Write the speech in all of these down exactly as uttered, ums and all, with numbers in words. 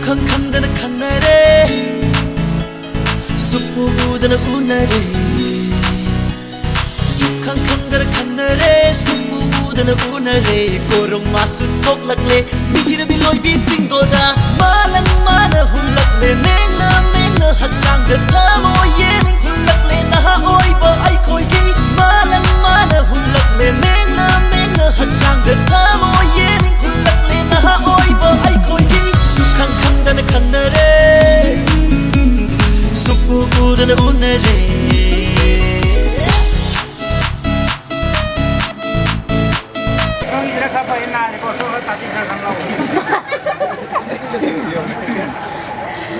ꯈꯪ ꯈꯪꯗꯅ ꯈꯪꯅꯔꯦ, ꯁꯨꯛꯎ ꯎꯗꯅ ꯎꯅꯔꯦ꯫ ꯁꯨꯛꯈꯪ ꯈꯪꯗꯅ ꯈꯪꯅꯔꯦ, ꯁꯨꯛꯎ ꯎꯗꯅ ꯎꯅꯔꯦ꯫ ꯀꯣꯔꯣꯡ ꯃꯥꯁꯨ ꯊꯣꯛꯂꯛꯂꯦ, ꯃꯤꯊꯤꯔ ꯃꯤꯂꯣꯏꯕꯤ ꯆꯤꯡꯗꯣꯜꯗ꯫ ꯃꯥꯂꯪ ꯃꯥꯅ ꯍꯨꯜꯂꯛꯂꯦ, ꯃꯦꯡꯅ ꯃꯦꯡꯅ ꯍꯛꯆꯥꯡꯗ ꯊꯃꯣꯏ ꯌꯦꯅꯤꯡ ꯍꯨꯜꯂꯛꯂꯦ꯫ ꯅꯍꯥ ꯑꯣꯏꯕ ꯑꯩꯈꯣꯏꯒꯤ ꯃꯥꯂꯪ ꯃꯥꯅ ꯍꯨꯜꯂꯛꯂꯦ, ꯃꯦꯡꯅ ꯃꯦꯡꯅ ꯍꯛꯆꯥꯡꯗ ꯊꯃꯣꯏ ꯌꯦꯅꯤꯡ ꯍꯨꯜꯂꯛꯂꯦ꯫ ꯅꯍꯥ ꯑꯣꯏꯕ ꯑꯩꯈꯣꯏꯒꯤ ꯁꯨꯛꯈꯪ ꯈꯪꯗꯅ ꯈꯪꯅꯔꯦ, ꯁꯨꯛꯎ ꯎꯗꯅ ꯎꯅꯔꯦ꯫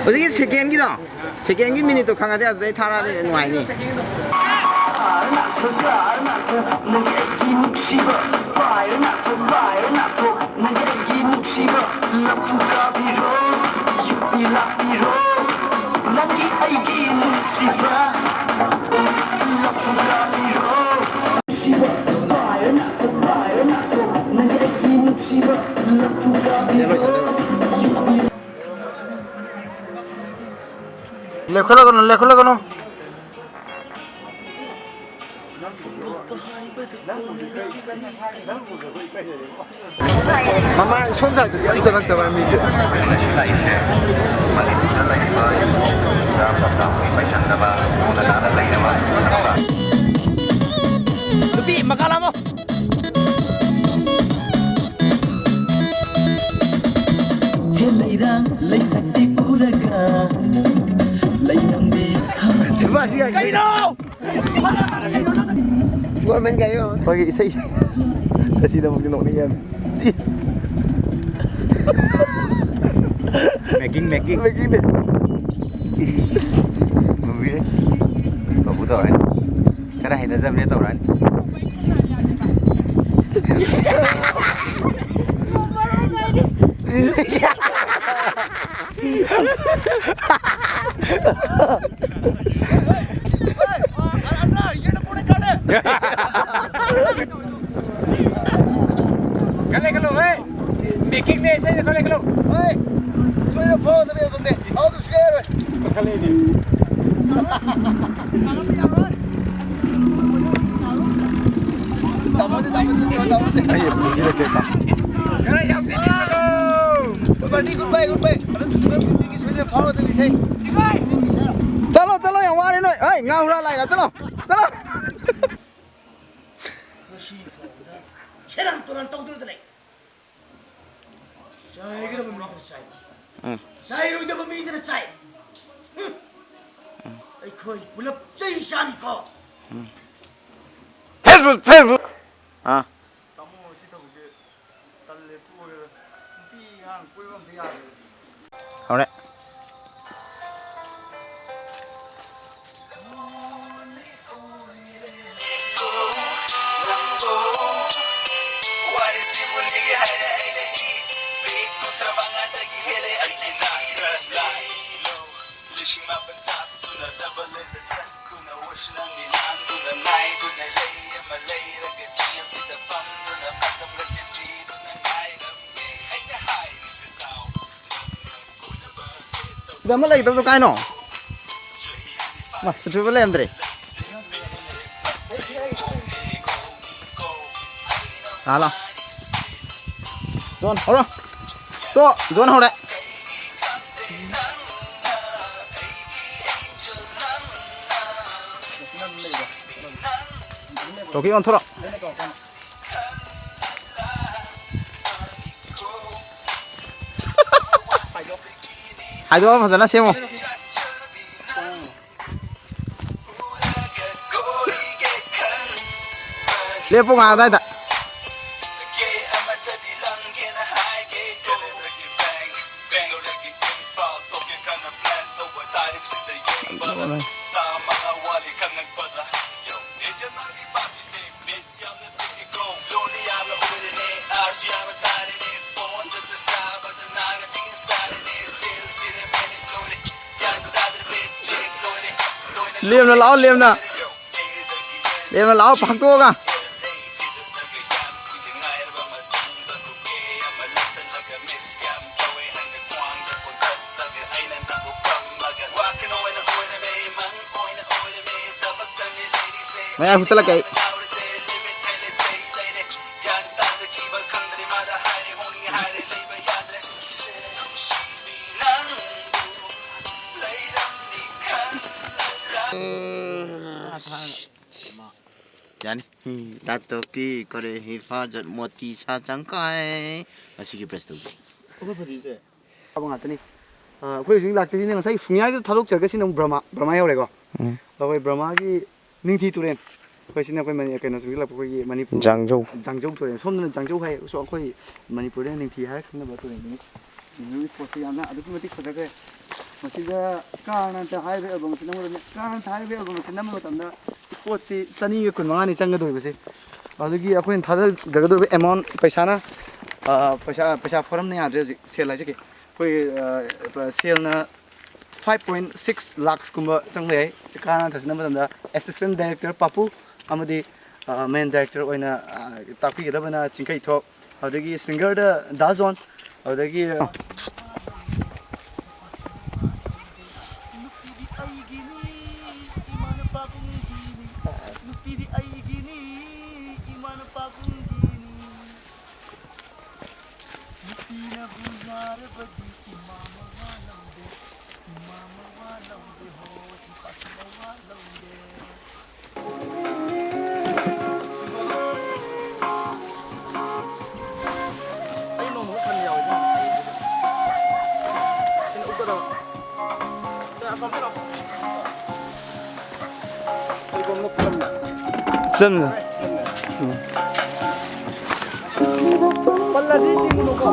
ꯍꯧꯖꯤꯛꯀꯤ ꯁꯦꯀꯦꯟꯒꯤꯗꯣ, ꯁꯦꯀꯦꯟꯒꯤ ꯃꯤꯅꯤꯠꯇꯣ ꯈꯪꯉꯗꯤ ꯑꯗꯨꯗꯩ ꯊꯥꯔꯛꯑꯗꯤ ꯅꯨꯡꯉꯥꯏꯅꯤ꯫ ꯅꯪꯒꯤ ꯑꯩꯒꯤ ꯅꯨꯡꯁꯤꯕ, ꯄꯥꯏꯔ ꯅꯥꯊꯣꯛ, ꯄꯥꯏꯔ ꯅꯥꯊꯣꯛ꯫ ꯅꯪꯒꯤ ꯑꯩꯒꯤ ꯅꯨꯡꯁꯤꯕ, ꯂꯐꯨ ꯀꯥꯕꯤꯔꯣ, ꯌꯨꯄꯤ ꯂꯥꯛꯄꯤꯔꯣ꯫ ꯅꯪꯒꯤ ꯑꯩꯒꯤ ꯅꯨꯡꯁꯤꯕ, ꯂꯐꯨ ꯀꯥꯕꯤꯔꯣ꯫ ꯅꯨꯡꯁꯤꯕ, ꯄꯥꯏꯔ ꯅꯥꯊꯣꯛ, ꯄꯥꯏꯔ ꯅꯥꯊꯣꯛ꯫ ꯅꯪꯒꯤ ꯑꯩꯒꯤ ꯅꯨꯡꯁꯤꯕ, ꯂꯐꯨ ꯀꯥꯕꯤꯔꯣ, ꯌꯨꯄꯤ ꯂꯦꯞꯈꯠꯂꯒꯅꯨ, ꯂꯦꯞꯈꯠꯂꯒꯅꯨ꯫ ꯃꯃꯥꯡ ꯁꯣꯝ ꯁꯥꯏꯗꯗꯤ ꯑꯝ ꯆꯪꯉꯛꯇꯕ ꯃꯤꯁꯦ꯫ ꯅꯨꯄꯤ ꯃꯀꯥ ꯂꯥꯝꯃꯣ꯫ ꯍꯦ ꯂꯩꯔꯥꯡ ꯂꯩꯁꯛꯇꯤ ꯄꯨꯔꯒ ꯂꯩꯔꯝꯕꯤ꯫ ꯀꯩꯅꯣ? ꯒꯣꯔꯃꯦꯟ ꯒꯥꯔꯤ ꯑꯣꯏꯔꯝꯒꯅꯤ꯫ ꯑꯩꯈꯣꯏꯒꯤ ꯏꯁꯩ ꯑꯁꯤꯗꯃꯛꯇꯤ ꯅꯣꯛꯅꯤꯡꯉꯦ ꯌꯥꯝ꯫ Making, making. ꯃꯦꯀꯤꯡꯅꯦ꯫ ꯏꯁ꯫ ꯃꯨꯕꯤꯅꯦ꯫ ꯇꯧꯕ ꯇꯧꯔꯦ꯫ ꯈꯔ ꯍꯩꯅꯖꯕꯅꯦ ꯇꯧꯔꯛꯑꯅꯤ꯫ ꯈꯜꯂꯦ ꯈꯜꯂꯣ, ꯍꯦ꯫ ꯃꯦꯀꯤꯡꯅꯦ ꯏꯁꯩꯗ ꯈꯜꯂꯦ ꯈꯜꯂꯣ꯫ ꯍꯣꯏ꯫ ꯁꯣꯏꯗ ꯐꯥꯎꯗꯕ ꯌꯥꯕꯅꯦ꯫ ꯐꯥꯎꯗꯕꯁꯨ ꯌꯥꯔꯣꯏ꯫ ꯄꯥꯈꯠꯂꯦꯅꯦ꯫ ꯇꯥꯃꯣꯗꯤ, ꯇꯥꯃꯣꯗꯤ, ꯇꯥꯃꯣꯗꯤ꯫ ꯑꯩ ꯄꯨꯟꯁꯤꯔꯛꯀꯦꯀꯣ꯫ ꯈꯔ ꯌꯥꯝ ꯄꯤꯅꯤꯡꯕꯗꯣ꯫ Good bye, good bye, good bye꯫ ꯑꯗꯨ ꯁꯨꯃꯥꯏꯅ ꯐꯤꯐꯇꯤꯟꯒꯤ ꯁꯣꯏꯗꯅ ꯐꯥꯎꯔꯗꯕꯅꯤ ꯏꯁꯩ꯫ ꯆꯠꯂꯣ, ꯆꯠꯂꯣ, ꯌꯥꯝ ꯋꯥꯔꯦ ꯅꯣꯏ꯫ ꯑꯩ ꯉꯥ ꯍꯨꯔꯥꯟ ꯂꯥꯛꯏꯔ? ꯆꯠꯂꯣ, ꯆꯠꯂꯣ꯫ ꯉꯁꯤ ꯐꯥꯎꯕꯗ ꯁꯦꯔꯥꯟ ꯇꯨꯔꯥꯟ ꯇꯧꯗꯨꯅ ꯂꯩ꯫ ꯆꯥꯏꯒꯗꯕ ꯃꯤꯗ ꯆꯥꯏ꯫ ꯎꯝ꯫ ꯆꯥꯏꯔꯣꯏꯗꯕ ꯃꯤꯗꯅ ꯆꯥꯏ꯫ ꯎꯝ꯫ ꯑꯩꯈꯣꯏ ꯄꯨꯂꯞ ꯆꯩ ꯆꯥꯅꯤꯀꯣ꯫ ꯎꯝ꯫ Facebook, Facebook꯫ ꯑꯥ꯫ ꯇꯥꯃꯣ, ꯁꯤ ꯇꯧꯕꯁꯦ ꯇꯜꯂꯦ, ꯇꯣꯛꯑꯒꯦꯗ꯫ ꯅꯨꯄꯤ ꯑꯉꯥꯡ ꯀꯣꯏꯕ ꯑꯝꯇ ꯌꯥꯗ꯭ꯔꯦ꯫ ꯍꯧꯔꯦ꯫ ꯁꯤꯗ ꯑꯃ ꯂꯩꯒꯗꯕꯗꯣ ꯀꯥꯏꯅꯣ? ꯃꯥ, ꯁꯤꯗ ꯂꯩꯔꯝꯗ꯭ꯔꯦ꯫ ꯂꯥꯛꯑꯣ, ꯂꯥꯛꯑꯣ꯫ ꯖꯣꯟ, ꯍꯧꯔꯣ꯫ ꯇꯣ, ꯖꯣꯟ ꯍꯧꯔꯦ꯫ ꯔꯣꯀꯤ ꯑꯣꯟꯊꯣꯔꯛꯑꯣ꯫ ꯍꯥꯏꯗꯣꯛꯑꯣ, ꯐꯖꯅ ꯁꯦꯝꯃꯣ꯫ ꯂꯦꯞꯄꯨ ꯉꯥꯏꯍꯥꯛ ꯑꯗꯥꯏꯗ꯫ ꯂꯦꯝꯅ ꯂꯥꯛꯑꯣ, ꯂꯦꯝꯅ꯫ ꯂꯦꯝꯅ ꯂꯥꯛꯑꯣ, ꯐꯥꯛꯇꯣꯛꯑꯒ꯫ ꯃꯌꯥꯏ ꯍꯨꯠꯆꯜꯂꯛꯀꯦ ꯑꯩ꯫ ꯌꯥꯅꯤ꯫ ꯎꯝ, ꯗꯥꯇꯣꯀꯤ ꯀꯣꯔꯦ ꯍꯤꯐꯥꯖꯠ ꯃꯣꯇꯤ ꯁꯥ ꯆꯪꯈꯥꯏ꯫ ꯉꯁꯤꯒꯤ ꯕ꯭ꯔꯁ ꯇꯧꯁꯤ꯫ ꯑꯐꯕ ꯉꯥꯛꯇꯅꯤ꯫ ꯑ, ꯑꯩꯈꯣꯏ ꯍꯧꯖꯤꯛ ꯂꯥꯛꯇꯣꯏꯁꯤꯅ ꯉꯁꯥꯏ ꯐꯨꯡꯌꯥꯏꯗ ꯊꯥꯗꯣꯛꯆꯔꯒ ꯁꯤꯅ ꯑꯃꯨꯛ ꯕ꯭ꯔꯃꯥ, ꯕ꯭ꯔꯃꯥ ꯌꯧꯔꯦꯀꯣ꯫ ꯎꯝ꯫ ꯑꯩꯈꯣꯏ ꯕ꯭ꯔꯃꯥꯒꯤ ꯅꯤꯡꯊꯤ ꯇꯨꯔꯦꯜ꯫ ꯑꯩꯈꯣꯏ ꯁꯤꯅ ꯑꯩꯈꯣꯏ ꯃꯅꯤ-, ꯀꯩꯅꯣ ꯆꯪꯁꯤꯜꯂꯛꯄ ꯑꯩꯈꯣꯏꯒꯤ ꯃꯅꯤꯄꯨꯔ ꯖꯥꯡꯖꯧ꯫ ꯖꯥꯡꯖꯧ ꯇꯨꯔꯦꯜ꯫ ꯁꯣꯝꯗꯅ ꯖꯥꯡꯖꯧ ꯍꯥꯏ꯫ ꯁꯣ-, ꯑꯩꯈꯣꯏ ꯃꯅꯤꯄꯨꯔꯗ ꯅꯤꯡꯊꯤ ꯍꯥꯏꯔ ꯈꯪꯅꯕ ꯇꯨꯔꯦꯜꯗꯨꯅꯤ꯫ ꯅꯨꯃꯤꯠ ꯁ꯭ꯄꯣꯔꯠꯁꯦ ꯌꯥꯝꯅ ꯑꯗꯨꯛꯀꯤ ꯃꯇꯤꯛ ꯐꯖꯈ꯭ꯔꯦ꯫ ꯃꯁꯤꯗ ꯀꯥꯔꯅꯥꯊ ꯍꯥꯏꯔꯤꯕ ꯑꯦꯜꯕꯝ ꯑꯁꯤ ꯅꯝꯒꯗꯕꯅꯤ꯫ ꯀꯥꯔꯅꯥꯊ ꯍꯥꯏꯔꯤꯕ ꯑꯦꯜꯕꯝ ꯑꯁꯤ ꯅꯝꯕ ꯃꯇꯝꯗ ꯁ꯭ꯄꯣꯔꯠꯁꯤ ꯆꯅꯤꯒ ꯀꯨꯟ ꯃꯉꯥꯅꯤ ꯆꯪꯒꯗꯧꯔꯤꯕꯁꯤ꯫ ꯑꯗꯨꯗꯒꯤ ꯑꯩꯈꯣꯏꯅ ꯊꯥꯗꯖꯒꯗꯧꯔꯤꯕ ꯑꯦꯃꯥꯎꯟ ꯄꯩꯁꯥꯅ, ꯑ, ꯄꯩꯁꯥ, ꯄꯩꯁꯥ ꯐꯣꯔꯝꯅ ꯌꯥꯗ꯭ꯔꯦ ꯍꯧꯖꯤꯛ, ꯁꯦꯜ ꯍꯥꯏꯖꯒꯦ꯫ ꯑꯩꯈꯣꯏ, ꯑ, ꯁꯦꯜꯅ five point six lakhs ꯀꯨꯝꯕ ꯆꯪꯕ ꯌꯥꯏ꯫ ꯀꯥꯔꯅꯥꯊ ꯁꯤꯟꯅꯕ ꯃꯇꯝꯗ assistant director ꯄꯥꯄꯨ ꯑꯃꯗꯤ, ꯑ, main director ꯑꯣꯏꯅ, ꯑ, ꯇꯥꯛꯄꯤꯒꯗꯕꯅ ꯆꯤꯡꯈꯩꯊꯣꯛ, ꯑꯗꯨꯗꯒꯤ singerꯗ ꯗꯥ ꯖꯣꯟ, ꯑꯗꯨꯗꯒꯤ ꯅꯨꯄꯤꯗꯤ ꯑꯩꯒꯤꯅꯤ, ꯏꯃꯥꯅ ꯄꯥꯕꯨꯡꯒꯤꯅꯤ꯫ ꯅꯨꯄꯤꯗꯤ ꯑꯩꯒꯤꯅꯤ, ꯏꯃꯥꯅ ꯄꯥꯕꯨꯡꯒꯤꯅꯤ꯫ ꯅꯨꯄꯤꯅꯕꯨ ꯌꯥꯔꯕꯗꯤ ꯏꯃꯥ ꯃꯋꯥ ꯂꯧꯗꯦ, ꯏꯃꯥ ꯃꯋꯥ ꯂꯧꯗꯦ ꯍꯣ, ꯏꯄꯥꯁꯨ ꯃꯋꯥ ꯂꯧꯗꯦ꯫ ꯑꯩ ꯅꯣꯡꯃ ꯈꯟ ꯌꯥꯎꯋꯦ꯫ ꯑꯩꯅ ꯎꯞꯀꯗꯕ꯫ ꯐꯤꯂꯝꯗ꯫ ꯎꯝ꯫ ꯄꯜꯂꯗꯤ ꯆꯤꯡꯒꯅꯨꯀꯣ꯫